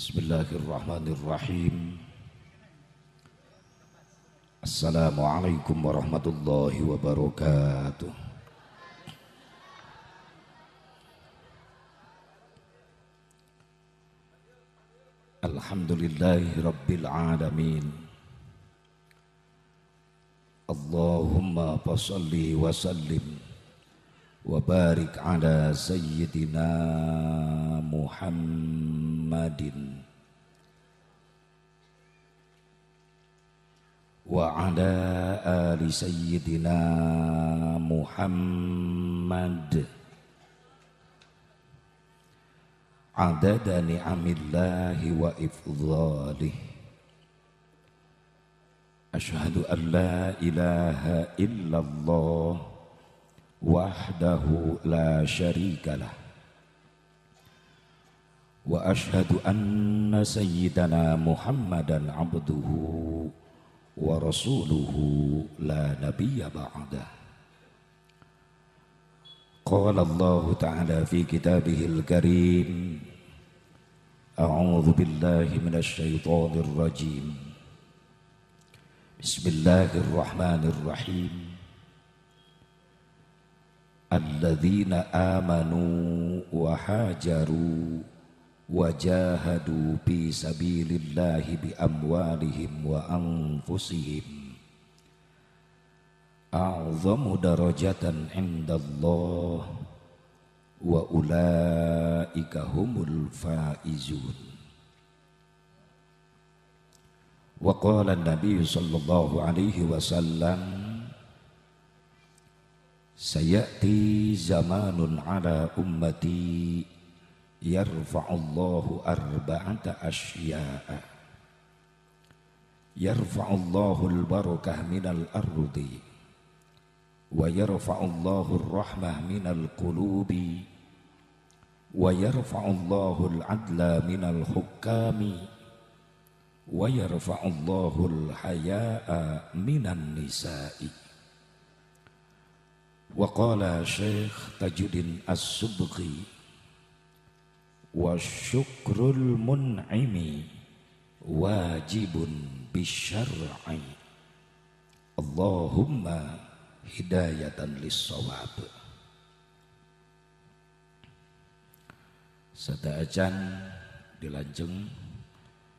Bismillahirrahmanirrahim. Assalamualaikum warahmatullahi wabarakatuh. Alhamdulillahi rabbil alamin. Allahumma fassalli wa sallim wa barik ala sayyidina Muhammadin wa ala ali sayyidina Muhammad adada ni'amillahi wa ifdhalih. Asyhadu an la ilaha illallah wahdahu la syarikalah wa asyhadu anna sayyidana Muhammadan abduhu wa rasuluhu la nabiyya ba'dah. Qala Allah ta'ala fi kitabihil karim, a'udzu billahi minasy syaithanir rajim. Bismillahirrahmanirrahim. Alladzina amanu wa hajaru wa jahadu fi sabilillahi bi amwalihim wa anfusihim a'zamu darajatan 'indallah wa ulaika humul faizun. Wa qala an-nabiy sallallahu alaihi wasallam, sayati zamanun ala ummati yarfa'ullahu arba'ata asya'a. Yarfa'ullahu al-barakah minal ardi wa yarfa'ullahu ar-rahmah minal qulubi wa yarfa'ullahu al-adla minal hukami wa yarfa'ullahu al-haya'a minan nisa'i. Wa qala Syekh Tajuddin As-Subqi, wa syukrul mun'imi wajibun bisyar'i. Allahumma hidayatan lis-shawab. Sadaacan dilanjeng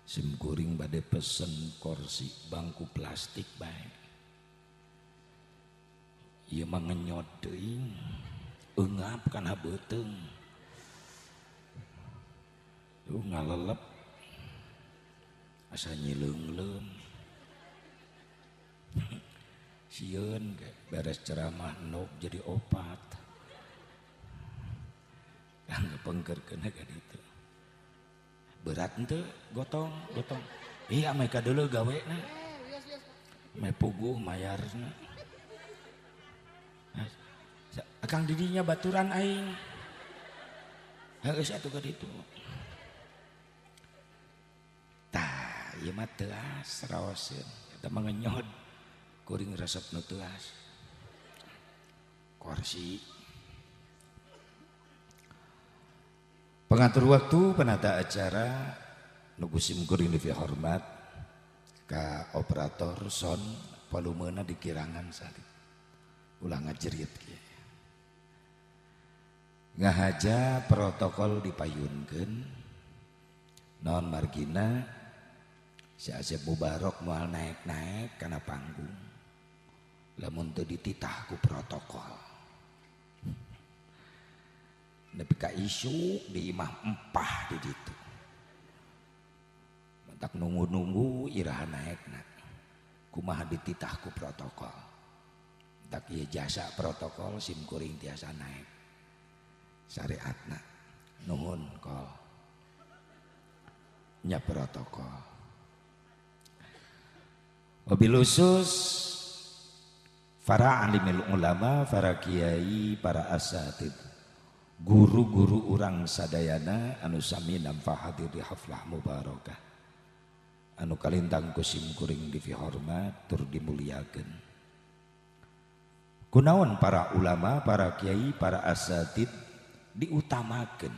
sim kuring bade pesen kursi bangku plastik bae. Ieu mah ngenyot teuing, eungap kana beuteung. Duh ngalelep asa nyileungleum. Sieun beres ceramah nok jadi opat. Kan ngepengkerkeun ka ditu. Berat henteu gotong, gotong. Iya mereka dulu gawena. Me puguh mayarna. Akang didinya baturan aing. Heus atuh ka ditu. Tah, ieu mah teuas raoseun. Eta mah ngenyod. Kuring resep nu teuas. Kursi. Pengatur waktu penata acara nu sim kuring dipihormat ka operator son volumena dikirangan salit. Ulah ngajerit kieu. Ngahaja protokol dipayunkeun naon margina si Asep Mubarok moal naek-naek kana panggung lamun teu dititah ku protokol. Nepi ka isuk di imah empah di ditu. Mentak nunggu-nunggu iraha naekna. Kumaha dititah ku protokol. Tak ieu jasa protokol sim kuring tiasa naek. Syariatna nuhun kol. Nya protokol. Wabil khusus para alimil ulama, para kiai, para asatid, guru-guru urang sadayana anu sami nampa hadir di haflah mubarakah, anu kalintang ku sim kuring dipihormat tur dimuliakeun. Kunaon para ulama, para kiai, para asatid diutamakeun,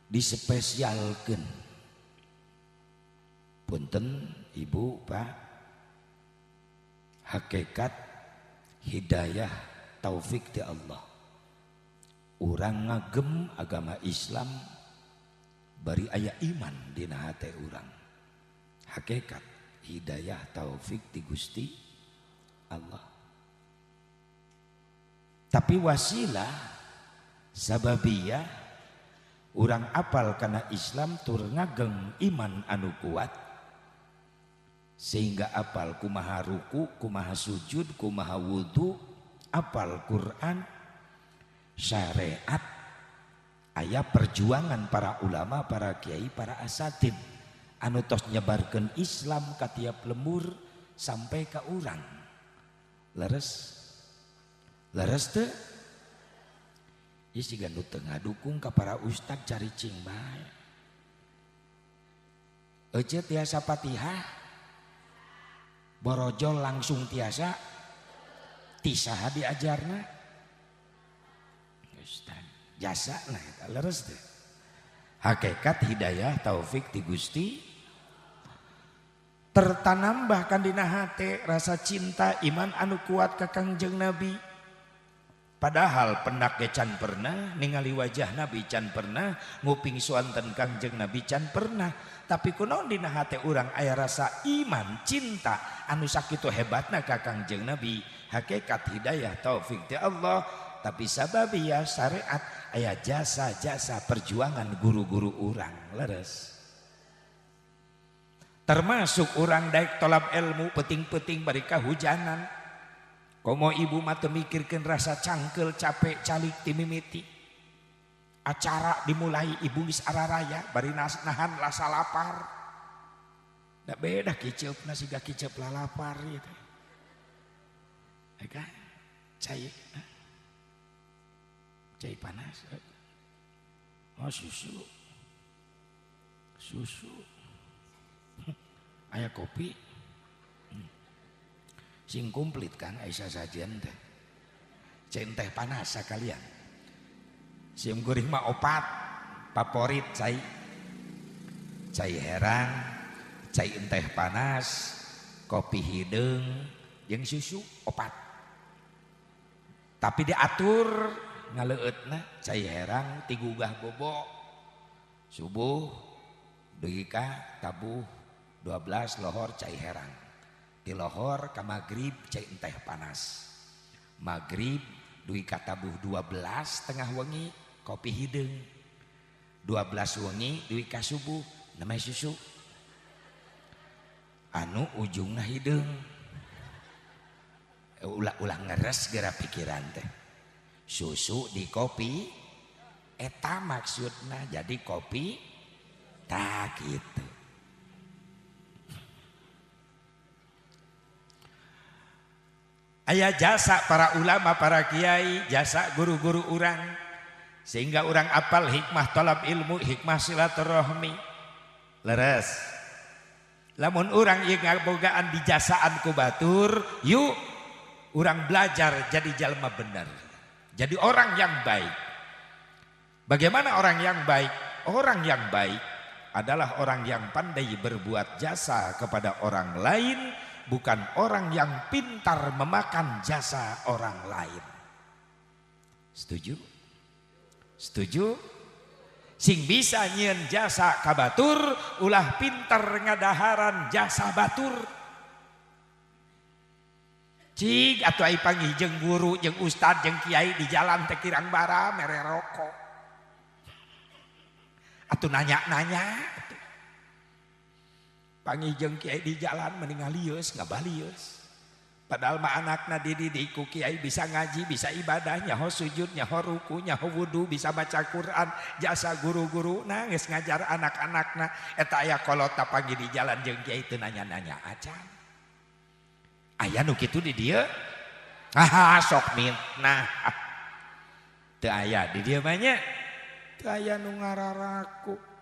dispesialkeun. Punten ibu pak, hakikat hidayah taufik di Allah. Urang ngagem agama Islam bari aya iman dina hate urang. Hakikat hidayah taufik di Gusti Allah. Tapi wasilah sababiyah urang apal kana Islam tur ngageng iman anu kuat sehingga apal kumaha ruku, kumaha sujud, kumaha wudu, apal Quran, syariat, aya perjuangan para ulama, para kiai, para asatid anu tos nyebarkeun Islam ka tiap lembur sampai ka urang. Leres? Leres teu? Ieu siga nu teu ngadukung ka para ustad caricing bae. Ece tiasa Fatihah, borojol langsung tiasa, tisaha diajarna? Ustad jasa nah eta leres teh. Hakikat hidayah taufik ti Gusti tertanam bahkan dina hate rasa cinta iman anu kuat ka Kangjeng Nabi. Padahal pendak ge can pernah ningali wajah Nabi, can pernah nguping suanten Kangjeng Nabi, can pernah, tapi kunaon dina hate urang aya rasa iman cinta anu sakitu hebatna ka Kangjeng Nabi. Hakikat hidayah taufik ti Allah, tapi sababiyah syariat aya jasa-jasa perjuangan guru-guru urang. Leres. Termasuk urang daek tolab ilmu peting-peting bari kahujanan. Komo ibu mah teu mikirkeun rasa cangkel capek calik ti mimiti. Acara dimulai ibu geus araraya bari nahan rasa lapar. Da beda kiceupna siga kiceup lalapar ieu teh. Eka cai. Cai panas. Oh susu. Susu. Aya kopi. Sing komplit Kang Aisyah sajian teh. Cai teh panas sakalian. Sim goreng mah opat favorit cai. Cai herang, cai teh panas, kopi hideung, jeung susu opat. Tapi diatur ngaleueutna cai herang tigugah bobo. Subuh dugi ka tabuh 12 lohor cai herang. Di lohor ka magrib cai teh panas. Magrib dugi ka tabuh 12 tengah wengi kopi hideung. 12 wengi dugi ka subuh namanya susu. Anu ujungna hideung. Ulah-ulah ngeres geura pikiran teh. Susu di kopi eta maksudna jadi kopi tak gitu. Aya jasa para ulama, para kiai, jasa guru-guru urang sehingga urang apal hikmah tolab ilmu, hikmah silaturahmi. Leres. Lamun urang ieu ngabogaan dijasaan ku batur, yuk urang belajar jadi jalma bener. Jadi orang yang baik. Bagaimana orang yang baik? Orang yang baik adalah orang yang pandai berbuat jasa kepada orang lain, bukan orang yang pintar memakan jasa orang lain. Setuju? Setuju? Sing bisa nyieun jasa ka batur, ulah pintar ngadaharan jasa batur. Cik atuh ai panggih jeung guru, jeung ustad, jeung kiai di jalan teh kirang bara mere rokok. Atuh nanya-nanya. Panggih jeung kiai di jalan mending ngalieus ngabalieus. Padahal mah anakna dididik ku kiai bisa ngaji, bisa ibadah, nyaho sujud, nyaho ruku, nyaho wudu, bisa baca Quran, jasa guru-guruna geus ngajar anak-anakna. Eta aya kolot panggih di jalan jeung kiai teu nanya-nanya acan. Aya nu kitu di dieu? Ah sok mitnah. Teu aya di dieu mah nya. Teu aya nu ngararaku.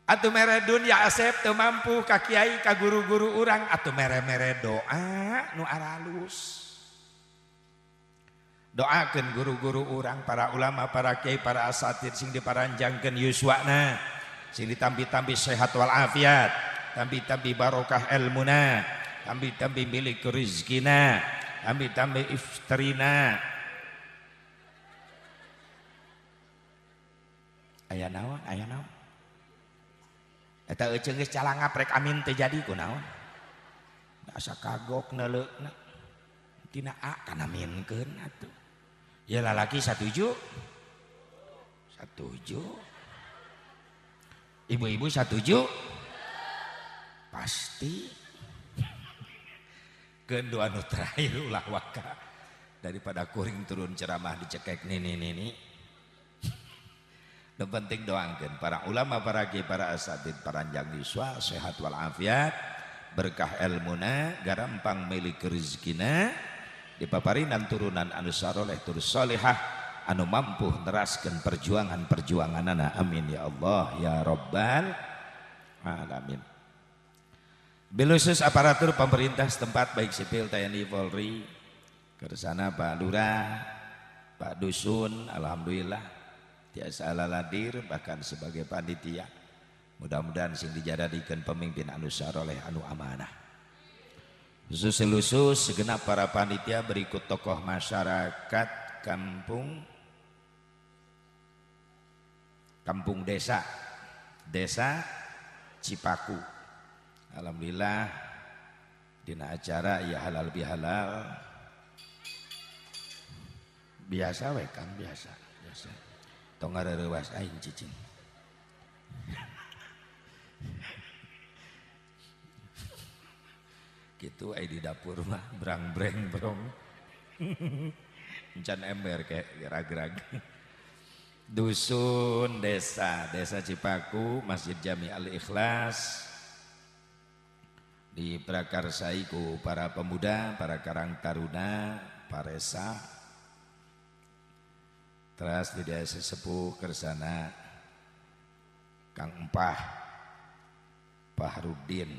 Atuh mere dunya asep teu mampu ka kiai ka guru-guru urang, atuh mere-mere doa nu aralus. Doakeun guru-guru urang, para ulama, para kiai, para asatid sing diparanjangkeun yuswana, sing ditampi-tampi sehat walafiat, tampi-tampi barokah ilmuna, tampi-tampi milik rezekina, tampi-tampi iftrina. Aya naon? Aya naon? Eta euceung geus calangap rek amin teu jadi kunaon? Asa kagok neuleuna. Tina A kana aminkeun atuh. Ya lalaki satuju? Satuju. Ibu-ibu satuju? Pasti. Keun doa nu terakhir ulah waka daripada kuring turun ceramah dicekek nini-nini. Nu penting doangkeun para ulama, para kiai, para asatid paranjang yuswa, sehat walafiat, berkah ilmuna, garampang milik rezekina, dipaparinan turunan anu saroleh tur solehah, anu mampu neraskeun perjuangan-perjuanganana. Amin ya Allah ya Rabbal alamin. Bilusus aparatur pemerintah setempat baik sipil, TNI, Polri, kersana Pak Lurah, Pak Dusun, alhamdulillah tiasa laladir bahkan sebagai panitia. Mudah-mudahan sing dijadikan pemimpin anu saroleh anu amanah. Khusus segenap para panitia berikut tokoh masyarakat kampung desa, desa Cipaku. Alhamdulillah dina acara ya halal bihalal. Biasa we Kang, biasa, biasa. Tong ngareurewas aing cicing. Gitu ai di dapur mah brang-breng brong. Encan ember kayak gerag-gerag. Dusun desa, desa Cipaku, Masjid Jami Al-Ikhlas diprakarsai ku para pemuda, para karang taruna, paresa. Teras di desa sesepuh kersana Kang Empah Pahrudin.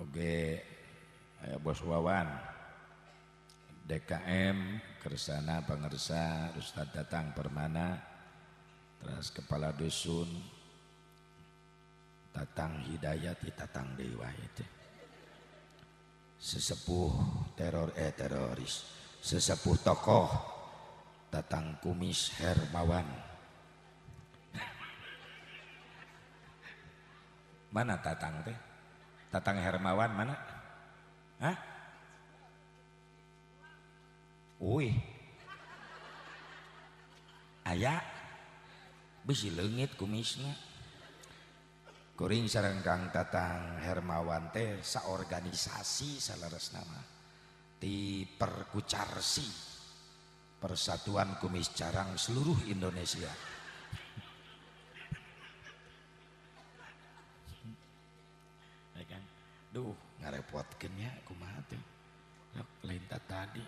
Oke, aya Bos Wawan DKM kersana pangersa Ustad Datang Permana, teras kepala dusun Tatang Hidayat, Tatang Dewa itu. Sesepuh teror teroris, sesepuh tokoh Tatang Kumis Hermawan. Mana Tatang teh? Tatang Hermawan mana? Hah? Uih. Aya bisi leungit kumisna. Kuring sareng Kang Tatang Hermawan teh saorganisasi saleresna mah di Perkucarsi, Persatuan Kumis Carang Seluruh Indonesia. Ya kan? Duh, ngarepotkeun nya kumaha teh. Sok lain tadi.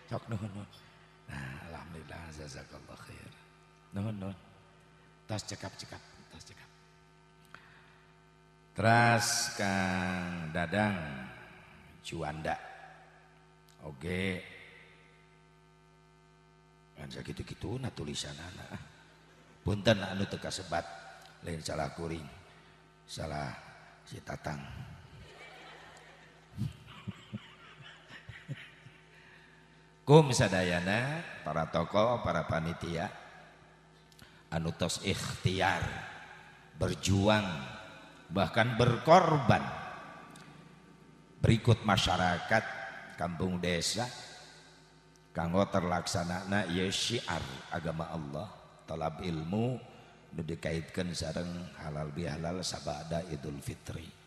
Sok nuhun. Nah, alhamdulillah jazakallah khair. Nuhun nuhun. Tas cekap-cekap, tas cekap. Teras Kang Dadang Juanda. Oke. Kan sakitu-kitu na tulisanana. Punten anu teu kasebat, lain salah kuring. Salah si Tatang. Kum sadayana para tokoh, para panitia anu tos ikhtiar berjuang bahkan berkorban berikut masyarakat kampung desa kanggo terlaksanana ieu syiar agama Allah, talab ilmu nu dikaitkeun sareng halal bihalal sabada Idul Fitri.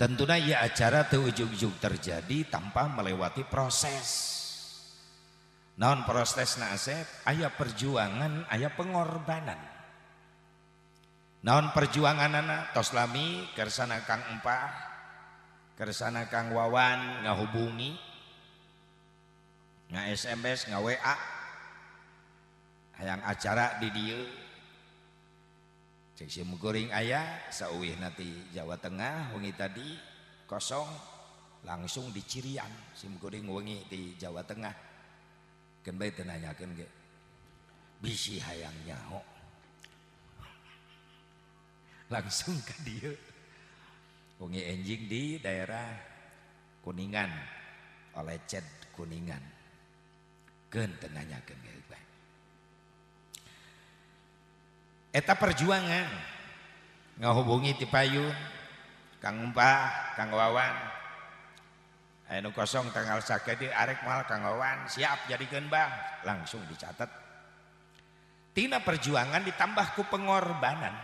Tentunya ya acara teu ujug-ujug terjadi tanpa melewati proses. Naon prosesna asep? Aya perjuangan, aya pengorbanan. Naon perjuanganana? Tos lami kersana Kang Empah, kersana Kang Wawan ngahubungi, nga SMS, nga WA, hayang acara di dieu. Cek sim kuring aya sauwih nanti Jawa Tengah wengi tadi kosong. Langsung di Cirian sim kuring wengi di Jawa Tengah. Keun bae teu nanyakeun ge. Bisi hayang nyaho. Langsung ka dieu. Wengi enjing di daerah Kuningan, Olecet Kuningan. Keun teu nanyakeun ge bae. Eta perjuangan ngahubungi ti payun Kang Empah, Kang Wawan. Anu kosong tanggal sakedik arek moal Kang Wawan siap jadikeun bang, langsung dicatat. Tina perjuangan ditambah ku pengorbanan.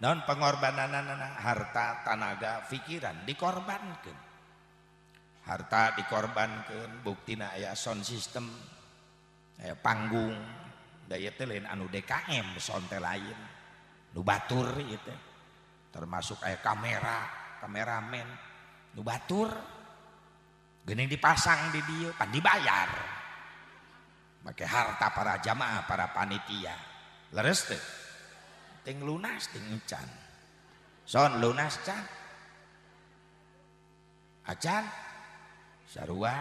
Naon pengorbananana? Harta, tanaga, pikiran dikorbankeun. Harta dikorbankeun, buktina aya sound system, aya panggung. Da ieu teh lain anu DKM sound teh lain. Nu batur ieu teh. Termasuk aya kamera, kameramen nu batur. Geuning dipasang di dieu pan dibayar. Make harta para jamaah, para panitia. Leres teh? Ting lunas ting encan. Son lunas can. Acan sarua.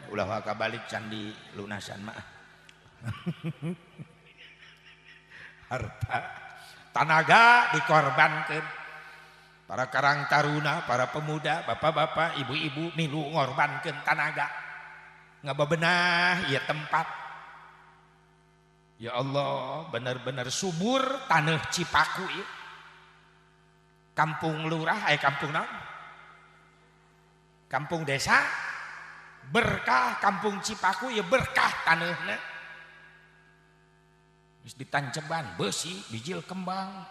Ulah waka balik can di lunasan mah. Harta, tanaga dikorbankan. Para karang taruna, para pemuda, bapak-bapak, ibu-ibu milu ngorbankeun tanaga. Ngabebenah ieu tempat. Ya Allah, bener-bener subur tanah Cipaku ieu. Kampung lurah, kampung naon? Kampung desa berkah, kampung Cipaku ya berkah tanahna. Geus ditanceban beusi, bijil kembang.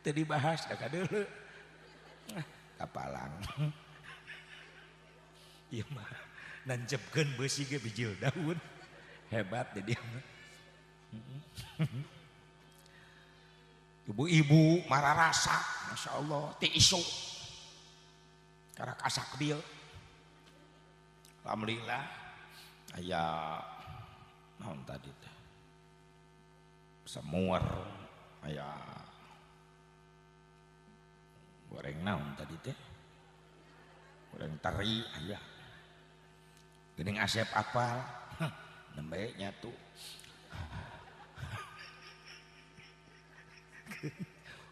Teu dibahas da kadeuleu. Kapalang. Ieu mah nancepkeun beusi ge bijil daun. Hebat di dia. Ibu-ibu mararasa, Masya Allah, ti isuk. Karak asak dieu. Alhamdulillah aya naon tadi teh? Semur aya goreng naon tadi teh? Goreng teri aya. Geuning Asep apal, nembe nyatu.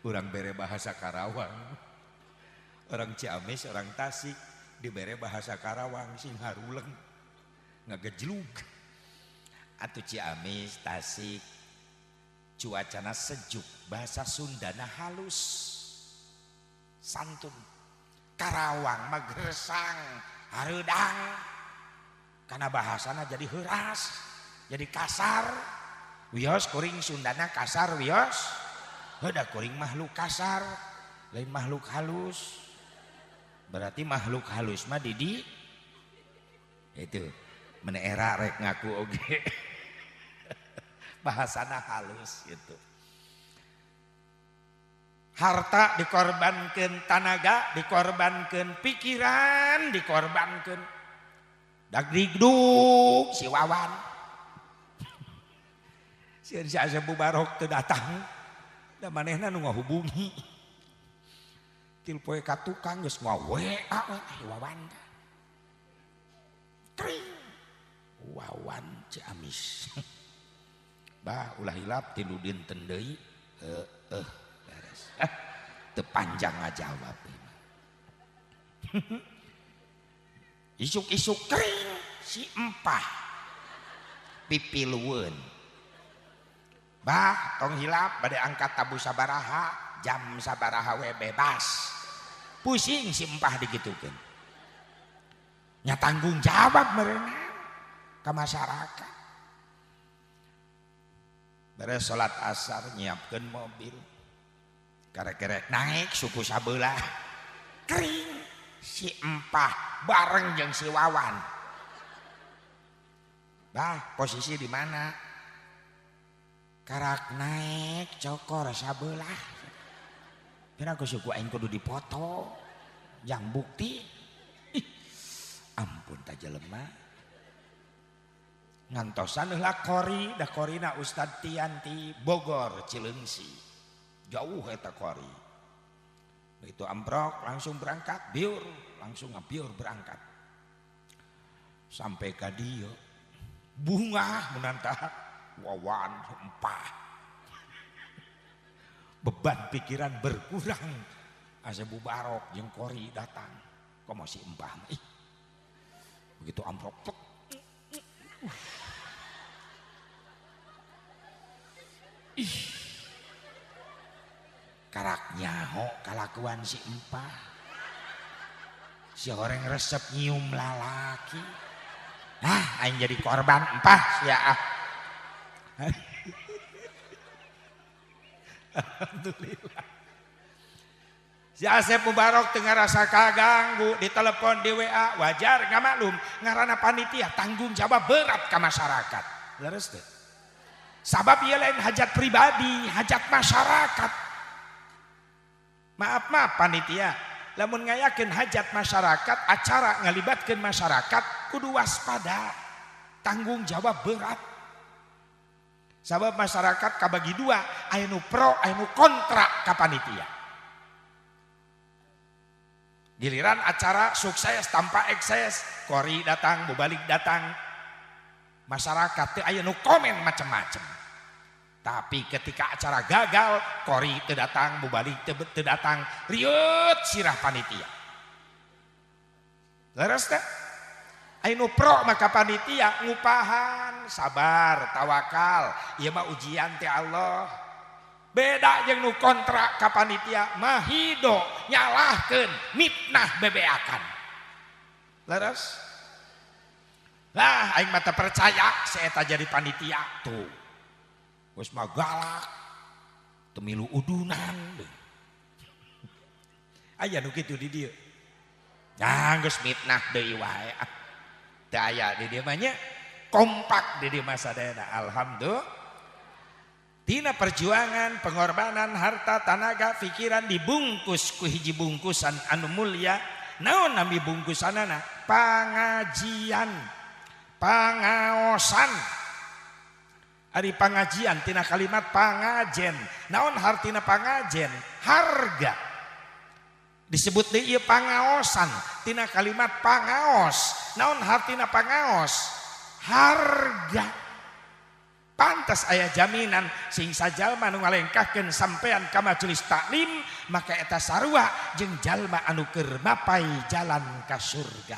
Urang bere bahasa Karawang. Orang Ciamis, orang Tasik dibere bahasa Karawang sing haruleng ngagejlug. Atuh Ciamis, Tasik cuacana sejuk, bahasa Sundana halus, santun. Karawang mah gersang, hareudang. Karena bahasana jadi heuras, jadi kasar. Wios kuring Sundana kasar wios. Heuda kuring makhluk kasar, lain makhluk halus. Berarti makhluk halus mah didi itu menera rek ngaku oge. Bahasana halus gitu. Harta dikorbankan, tanaga dikorbankan, pikiran dikorbankan. Dagdigdug si Wawan. Sieun si Asep Mubarok teu datang. Da manehna nu ngahubungi. Tilpoe ka tukang geus ngawa we Wawan. Kring. Wawan Ciamis. Bah ulah hilap tilu dinten deui heueuh beres. Teu panjang ngajawab. Isuk-isuk kering si Empah pipilueun. Bah tong hilap bade angkat tabu sabaraha jam sabaraha we bebas. Pusing si Empah digitukeun. Nya tanggung jawab meureunna ka masyarakat. Beres salat asar nyiapkeun mobil. Karek-kerek naik suku sabelah. Kering si Empah bareng jeung si Wawan. Bah, posisi di mana? Karak naik cokor sabelah. Kira ku suku aing kudu dipoto. Yang bukti. Ih, ampun ta jelema. Ngantosan heula kori, da korina Ustad Tianti Bogor Cileungsi. Jauh eta qori. Begitu amprok langsung berangkat, biur, langsung ngabiur berangkat. Sampai ka dieu bungah menantah wawan empah. Beban pikiran berkurang. Asep Mubarok jeung qori datang. Kok masih empah mah? Ih. Begitu amprok plek. Ih. Karak nyaho kalakuan si empah. Si horeng resep nyium lalaki. Ah, aing jadi korban empah sia ah. Alhamdulillah. Si Asep Mubarok teu ngarasa kaganggu di telepon di WA wajar nggak maklum ngaranna panitia tanggung jawab berat ke masyarakat. Leres teh. Sabab ieu lain hajat pribadi, hajat masyarakat. Maaf maaf panitia, lamun ngayakeun hajat masyarakat, acara ngalibatkeun masyarakat kudu waspada. Tanggung jawab berat. Sabab masyarakat kabagi dua, aya nu pro, aya nu kontra ka panitia. Giliran acara sukses tanpa ekses, qori datang, mubalik datang, masyarakat teu aya nu komen macem-macem. Tapi ketika acara gagal, qori teu datang, mubalik teu datang, rieut sirah panitia. Leres teh? Aya nu pro maka panitia ngupahan, sabar, tawakal, ieu mah ujian teh Allah. Beda jeung nu kontra ka panitia mahido nyalahkeun mitnah bebeakan. Leres? Lah aing mah teu percaya si eta jadi panitia tuh. Geus mah galak, teu milu udunan. Aya nu kitu di dieu. Nah geus mitnah deui wae ah. Teu aya di dieu mah nya kompak di dieu mah sadayana alhamdulillah. Tina perjuangan, pengorbanan, harta, tanaga, pikiran dibungkus ku hiji bungkusan anu mulia. Naon nami bungkusanana? Pangajian, pangaosan. Ari pangajian tina kalimat pangajen. Naon hartina pangajen? Harga. Disebut deui ieu pangaosan tina kalimat pangaos. Naon hartina pangaos? Harga. Pantas aya jaminan sing sajalma nu ngalengkahkeun sampean ka majelis taklim maka eta sarua jeung jalma anu keur mapai jalan ka surga.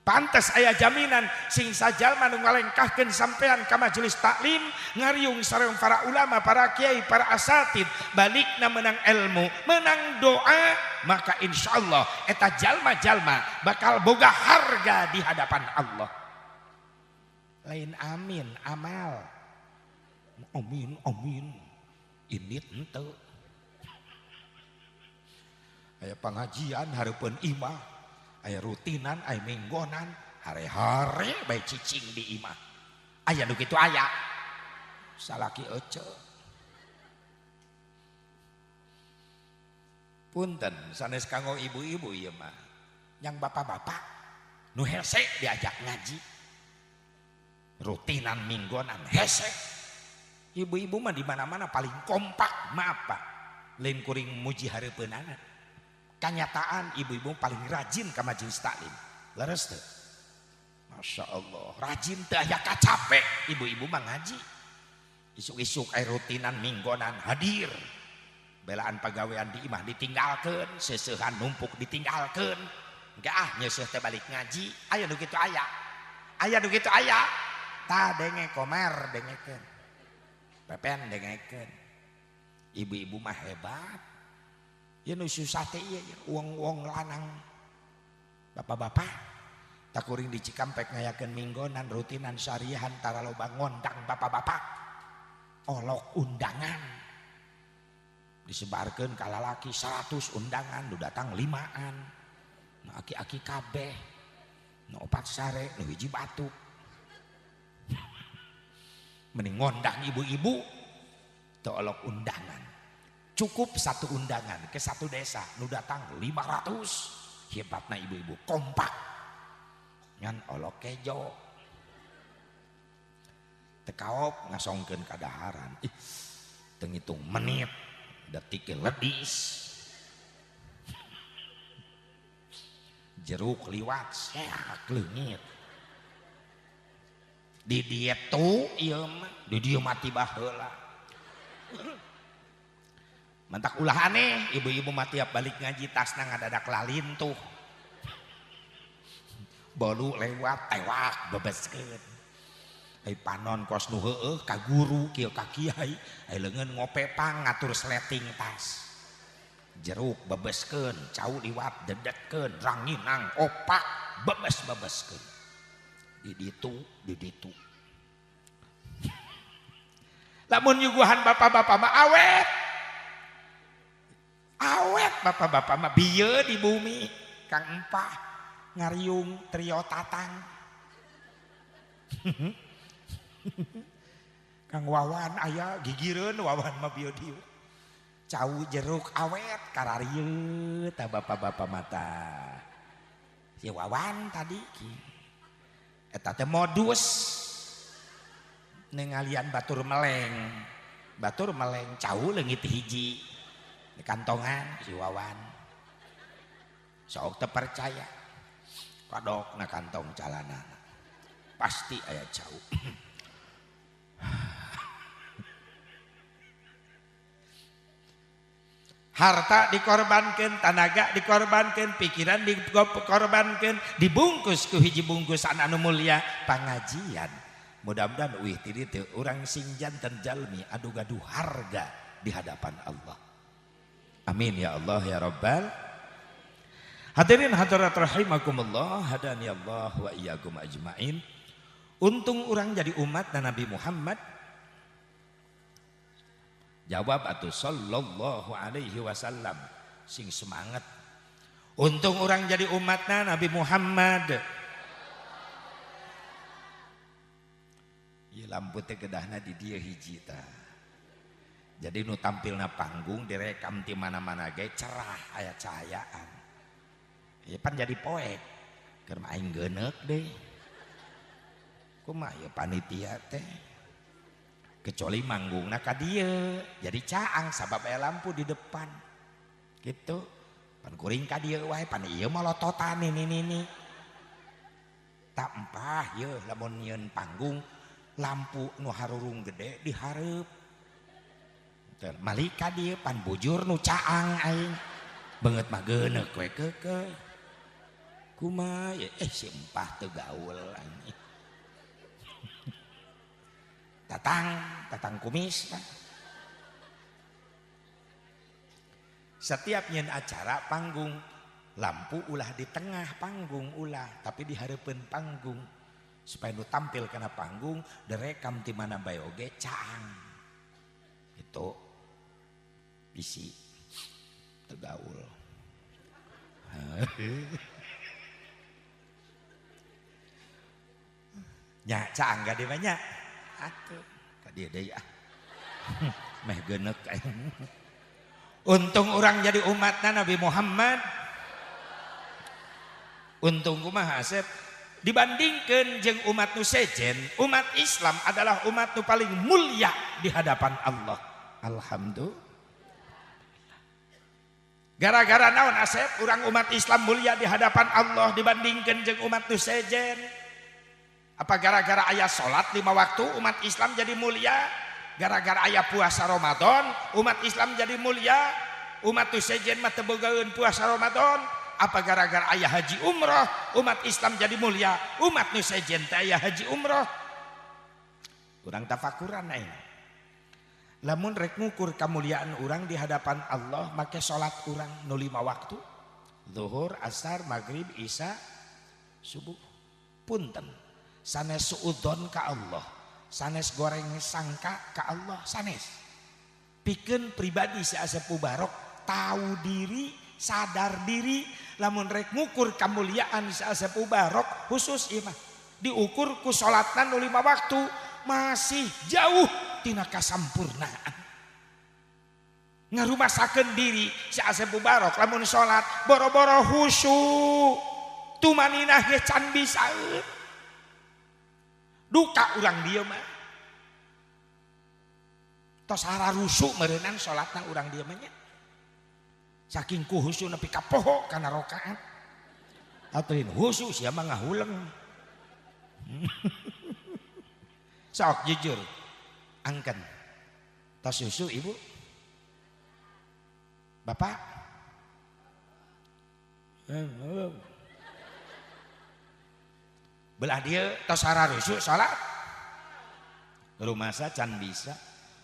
Pantas aya jaminan sing sajalma nu ngalengkahkeun sampean ka majelis taklim ngariung sareng para ulama, para kiai, para asatid, balikna menang ilmu, menang doa, maka insyaallah eta jalma-jalma bakal boga harga di hadapan Allah. Lain amin amal amin amin ini henteu aya pengajian hareupeun imah aya rutinan aya minggonan hare-hare bae cicing di imah aya nu kitu aya salaki ece punten sanes kanggo ibu-ibu ieu mah yang bapak-bapak nu hese diajak ngaji rutinan minggonan hese. Ibu-ibu mah di mana-mana paling kompak, maaf Pak. Lain kuring muji hareupeunana. Kanyataan ibu-ibu paling rajin ka majelis taklim. Leres teu? Masya Allah, rajin teu aya kacape ibu-ibu mah ngaji. Isuk-isuk aya rutinan minggonan hadir. Belaan pagawean di imah ditinggalkeun, seuseuhan numpuk ditinggalkeun. Enggak ah nyeuseuh teh balik ngaji, aya nu kitu aya. Aya nu kitu aya. Ta denge komer dengekeun. Pepen dengekeun. Ibu-ibu mah hebat. Ieu nu susah teh ieu wong-wong lanang. Bapak-bapak tak kuring di Cikampek ngayakeun minggonan rutinan syariahan tara loba ngondang bapak-bapak. Olok undangan. Disebarkeun ka lalaki 100 undangan nu datang 5-an. Nu aki-aki kabeh. Nu opat sare, nu hiji batuk. Mending ngondang ibu-ibu teu olok undangan. Cukup satu undangan ke satu desa nu datang 500. Hebatna ibu-ibu kompak. Ngan olok kejo. Teu kaop ngasongkeun kadaharan. Ih, Teu ngitung menit, detik ledis. Jeruk liwat seak leungit. Di dieu tuh ieu mah, di dieu mati baheula. Mantak ulah aneh, ibu-ibu mah tiap balik ngaji tasna ngadadak lalintuh. Bolu lewat tewak bebeskeun. Ai panon kos nu heueuh ka guru kieu ka kiai, ai leungeun ngopepang ngatur sleting tas. Jeruk bebeskeun, cau liwat dedetkeun, ranginang opak bebes-bebeskeun. Di ditu, di ditu. Lamun nyuguhan bapak-bapak mah awet. Awet bapak-bapak mah bieu di bumi Kang Empah ngariung trio tatang. Kang Wawan aya gigireun Wawan mah bieu dieu. Cau jeruk awet kararieu tah bapak-bapak mata. Si Wawan tadi eta teh modus nengalian batur meleng. Batur meleng cau leungit hiji di kantongan si Wawan. Sok teu percaya. Kadok na kantong calana. Pasti aya cau. Harta dikorbankan, tanaga dikorbankan, pikiran dikorbankan, dibungkus ku hiji bungkusan anu mulia pangajian. Mudah-mudahan uih ti ditu urang sing janten jalmi adu gaduh harga di hadapan Allah. Amin ya Allah ya Rabbal. Hadirin hadirat rahimakumullah, hadani Allah wa iyyakum ajmain. Untung urang jadi umat dan Nabi Muhammad. Jawab atuh sallallahu alaihi wasallam sing semangat. Untung orang jadi umatna Nabi Muhammad. Ieu lampu teh kedahna di dieu hiji tah. Jadi nu tampilna panggung direkam ti mana-mana ge cerah aya cahayaan. Ieu pan jadi poek. Keur mah aing geuneuk deui. Kumaha ieu panitia teh? Kecuali manggungna ka dieu jadi caang sabab aya lampu di depan gitu pan kuring ka dieu wae pan ieu molototan ini tak empah yeuh lamun nyieun panggung lampu nu harurung gede di hareup malik ka dieu pan bujur nu caang aing beungeut mah geuneuk we keukeuh kumaha si empah teu gaul anjing. Tatang, tatang kumis. Setiap nyen acara panggung, lampu ulah di tengah panggung ulah, tapi di hareupeun panggung. Supaya nu tampil kana panggung, direkam ti mana bae oge caang. Itu bisi tegaul. Nya caang gak di banyak. Atuh ka dieu deui ah. Meh geuneuk aing. Untung urang jadi umatna Nabi Muhammad. Untung kumaha Asep dibandingkeun jeung umat nu sejen, umat Islam adalah umat nu paling mulia di hadapan Allah. Alhamdulillah. Gara-gara naon Asep urang umat Islam mulia di hadapan Allah dibandingkeun jeung umat nu sejen? Apa gara-gara ayah sholat 5 waktu umat Islam jadi mulia? Gara-gara ayah puasa Ramadan umat Islam jadi mulia? Umat nu sejen mah teu bogaeun puasa Ramadan. Apa gara-gara ayah haji umroh umat Islam jadi mulia? Umat nu sejen teh ayah haji umroh. Urang tafakuran aing. Lamun rek ngukur kamuliaan urang di hadapan Allah make sholat urang nu 5 waktu. Zuhur, asar, maghrib, isya, subuh. Punten. Sanes suudon ka Allah, sanes goreng sangka ka Allah, sanes. Pikeun pribadi si Asep Mubarok tahu diri, sadar diri, lamun rek ngukur kamuliaan si Asep Mubarok khusus ieu mah diukur ku salatna nu 5 waktu masih jauh tina kasampurnaan. Ngarumasakeun diri si Asep Mubarok lamun salat boro-boro khusyuk, tumaninah ge can bisaeun. Duka urang dieu mah. Tos hararusuk meureunan salatna urang dieu mah nya. Saking ku husu nepi ka poho kana rakaat. Aturin husu sia mah ngahuleng. Sok jujur. Angken. Tos husu ibu. Bapak. Belah dieu tos hararusuk salat. Rumasa can bisa.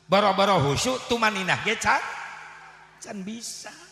Boro-boro husu tumaninah ge can bisa.